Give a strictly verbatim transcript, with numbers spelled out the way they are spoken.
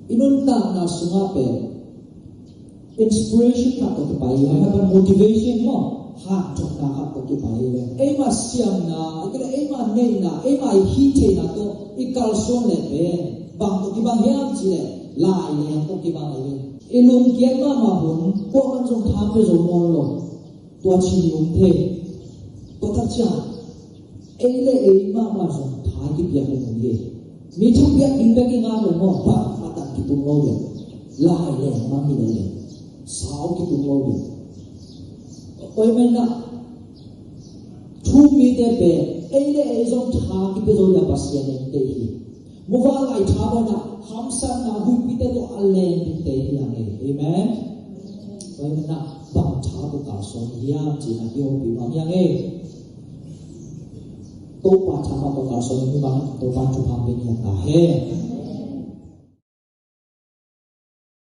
I nuntakna sungah pen inspiration khat tawh kipai hi, hih pen motivation maw, hanthotna khat tawh kipai hi. Eima siamna, ahih kei leh eima neihna, eima i hih theihna tawh i kalsuan leh pen bang tawh kibang hiam cih leh laileng tawh kibang hi. I lungkiat mahmah hun kuaman zong tha pia zo nawn lo. Tua cih hi om thei. Tua tak ciang ei le ei mahmah zong tha kipiak hi om hi. Mi thapiak ding bek i ngak leh maw, bang a tan kitung lo leh, laileng mang hi leh leh, sau kitung lo leh. Tua ahih manin ah thu-um mite pen ei le ei zong tha kipia zo leh Pasian en thei hi. Muvanlai tha bang a hamsatna huihpite tawh a len dingte hi hang e. Amen. Tua ahih manin ah bang tha tawh kalsuan hiam cih na kihopih nuam hi hang e. Topa tha tawh kalsuan hi hang, Topa thupha pia ni ta hen.